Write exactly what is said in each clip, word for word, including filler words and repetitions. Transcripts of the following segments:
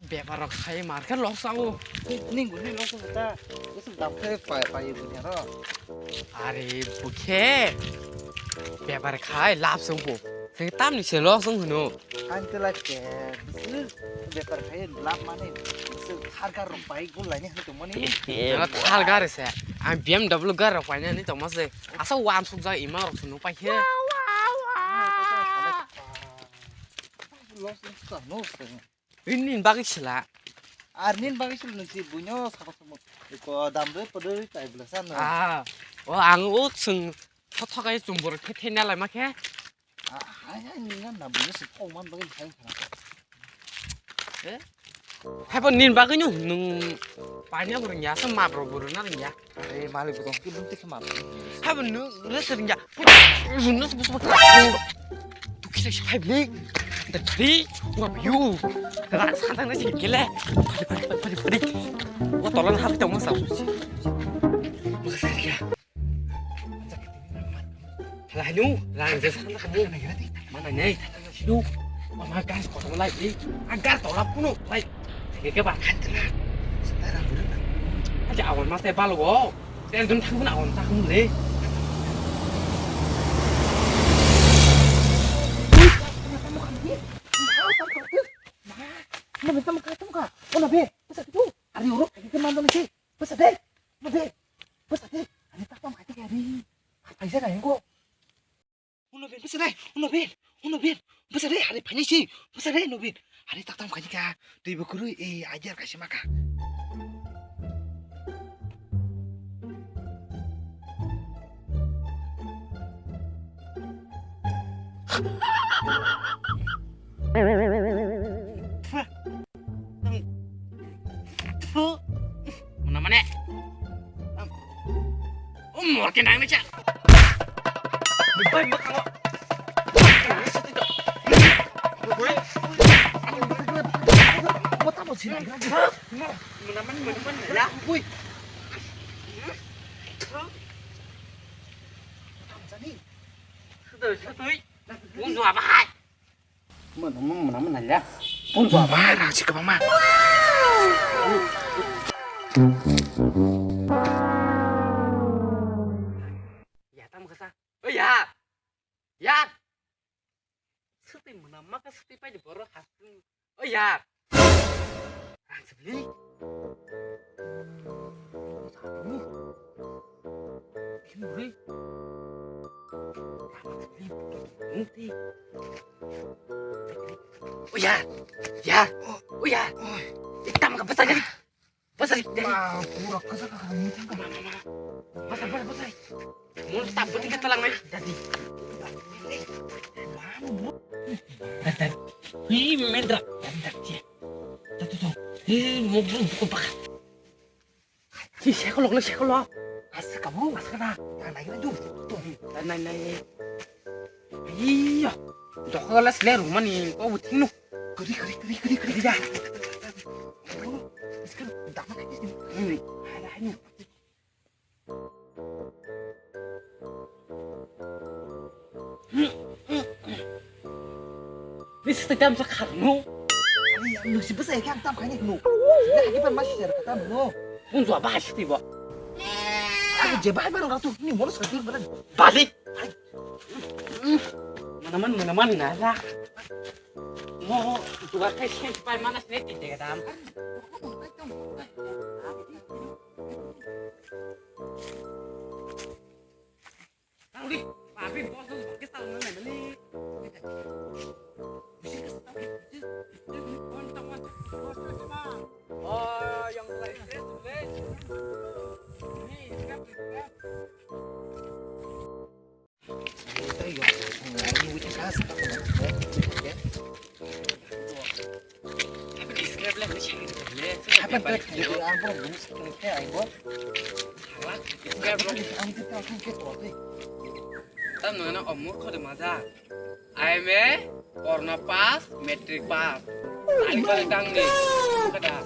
Bepar rok khai mar khe loss o. Ning guni loss o ta. Usuk dam khe pa pa yu guni ro. Are bukhe bepar khai lab sung bo. Sing tam ni se loss sung hunu. Ang te lab ke. Bisu bepar khai lab mane. Bisu thar gar rok pai gul lai ni hanu tong mani. Thar gar se. Ang B M W gar rok pai ni tong ma se. Asa wan suk ja ima rok sunu pai khe. Loss loss ka no se. Rin nin bagwi sila. Ar nin bagwi sila nung si buino sabo sabo. Ko dam re podoi tai bela sa no. Ah. O ang o sung thothokai chumbor khe thena lai ma khe. Ah, hai hai nin na buino si kong man bagwi hai khana. Eh? Hai bo nin bagwi no nung paina burung ya sa map ro burung na ya. Eh, malik butong ki bumti khema. Habo nu, nu sering ya. Nu bus bus. Tu kisa si hai beli. The three, what you? Ran sa tang na si kele. Padi padi padi padi. Wa tolan hap tong sa su si. Makasih ya. Hala hanu, lang je sa na kamu. Mana nei? Sidu. Mama gas ko lai beli. Agar tolap kuno. Lai. Keke ba khan tena. Sekarang budak. Aja awan mas teh balo go. Tel dun thang pun awan tak pun le. Mana minta muka itu muka. Oh nabe, masa itu. Hari uruk, kita mantan sih. Masa deh, masa deh, masa deh. Hari tak pam kati hari. Apa aja kayak gua. Uno bin, bwsa dai, uno bin, uno bin, bwsa dai, hari phainai si, bwsa dai, uno bin, hari taktam khaini kha, twi bo kwrwi, e, ajar kaisa ma kha. Tfu. Tfu. Muna mane. Umur ke nang ni cha. Bai ma kalo. Mata mo sini. Muna mane, muna mane. Ya, bui. Sudoi, sudoi. Unju abai. Mano mano mano ya. Pun ba ma rang si kabang ma. Ya tam kasa. Oh ya. Ya. Suti mana maka suti pai di boro hasu. Oh ya. Rang sebeli. Ini beri. Oh ya, ya, oh ya. Iktam ka basa jadi. Basa jadi. Ma, pura kasa ka kami tangka. Basa, basa, basa. Mun tak penting kata lang mai. Jadi. Hi, mendra. Tatu tu. Hi, mau buka. Si sekolok le sekolok. Asik kamu, asik na. Yang naik itu. Tuh, naik naik. Iya. Dokter les le rumah nih. Kau buting nu. Keri keri keri keri keri ya. Sekarang dapat ini. Ini. Ada ini. Ni stai tam sa kharno. Ani ang lusi basa ekam tam khaini no. Sida hagi ban mas share kata no. Pun jua bahas ti bo. Aku je bahai ban ratu ni mono sa dur balan. Balik. Manaman manaman na la. Mo jugar kai sen pai manas ne ti de dam. Uli, papi bos tu pakai tahu mana beli. Oh, yang lain tu le. Ni, siap, siap. Tam nana omur khode maja. I M A, Corona pass, matric pass. Ani kali tang ni. Kada.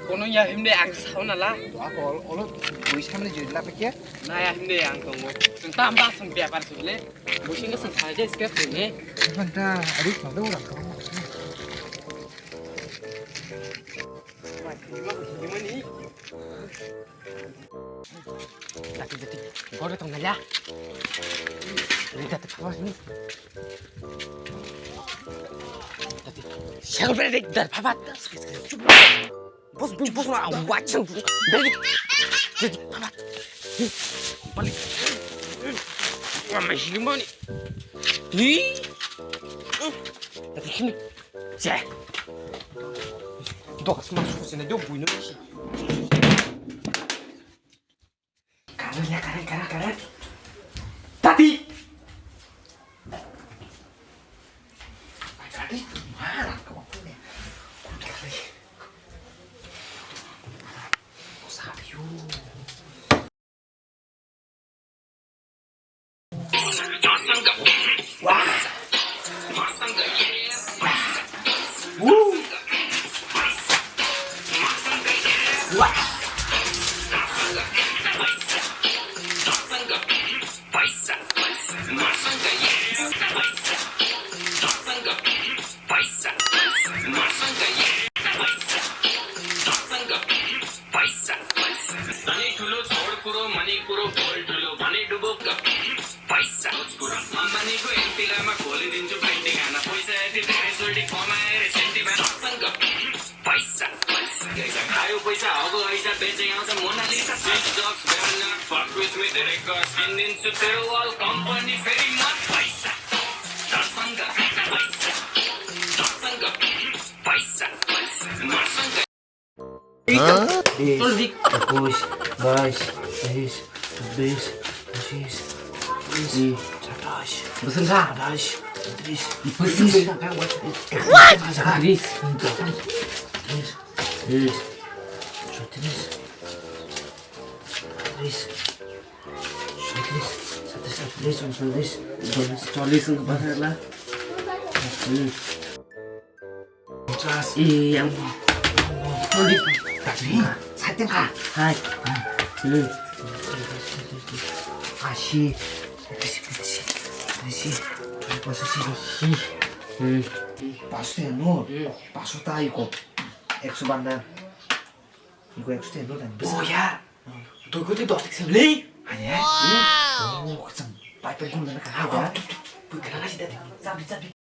Kono ya himde ang sauna la. Ako olo bui samne jodi la pake. Na ya himde ang tongo. Sing tamba sing bepar sule. Bui sing sing khade skep ne. Banta adik madu orang kau. Dati, dati, gore tong nalya. Ini dati phabar ni. Dati, siang beri dik dar phabar. Bos, bos, bos, ah, wachang. Beri dik, dati phabar. Balik. Wah, masih gimana? Ih. Dati sini. Che. Dos mas sini dia buino sih. Karen ya, Karen, Karen, Karen. Tati. Tati, mana kau punya? Kau tadi. Kau sabi yo. Paisa, paisa. Ani thulo chhor kuro, mani kuro, bol thulo, mani dubo ka. Paisa. Pura mani go enti lama koli dinchu painting ana paisa eti dai soldi koma ere senti ba. Sanga. Paisa, paisa. Kaisa khayo paisa, ago aisa, beche aisa, Mona Lisa. Six dogs better not fuck with me, the records. Indin su tero wal company very much. Paisa. Sanga. Paisa. Sanga. Paisa. Paisa. Masanga. Huh? Bis, ekus, bais, teis, chobis, pochis, teis, satais, atais, untris, tris, tris, tris, tris, satais, atais, untris, chobis, chobis, Pachas. Eh, ang. Tadi. Saiting ka? Hai. Hmm. Asi. Bisi, bisi, bisi. Pasu si. Asi. Hmm. Pasu ya, no? Hmm. Pasu tayo ko. Ekso banda. Iko ekso tayo, no? Oh, ya. Tuh, gue tuh dos tik sih, Li. Hanya? Wow. Oh, kecem. Pai, pai, gue mana kan? Apa? Tuh, tuh, gue kena kasih tadi. Sabi, sabi.